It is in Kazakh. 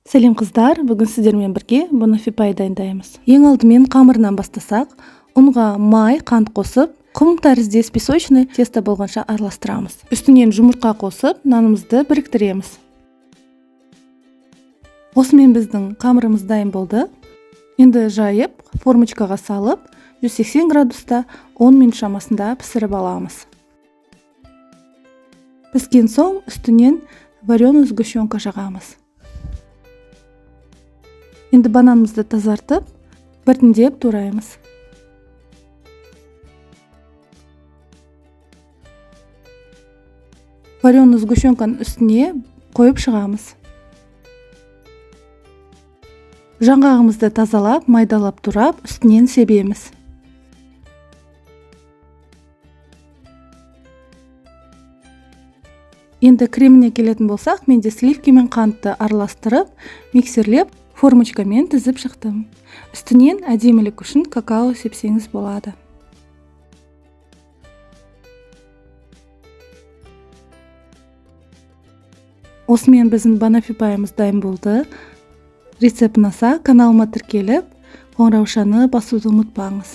Сәлем, қыздар! Бүгін сіздермен бірге баноффи пай дайындаймыз. Ең алдымен қамырынан бастасақ, ұнға май, қант қосып, құм тәріздес песочный тесто болғанша араластырамыз. Үстінен жұмыртқа қосып, нанымызды біріктіреміз. Осымен біздің қамырымыз дайын болды. Енді жайып, формочкаға салып, 180 градуста 10 минут шамасында пісіріп аламыз. Піскен соң үстінен вареную сгущенка жағамыз. Енді бананымызды тазартып, біртіндеп тураймыз. Вареную сгущенканың үстіне қойып шығамыз. Жаңғағымызды тазалап, майдалап турап, үстінен себеміз. Енді креміне келетін болсақ, менде сливки мен қантты араластырып, миксерлеп, формочкамен тізіп шықтым. Үстінен әдемілік үшін какао сепсеңіз болады. Осымен біздің баноффи пайымыз дайын болды. Рецепт ұнаса, каналыма тіркеліп, қоңыраушаны басуды ұмытпаңыз.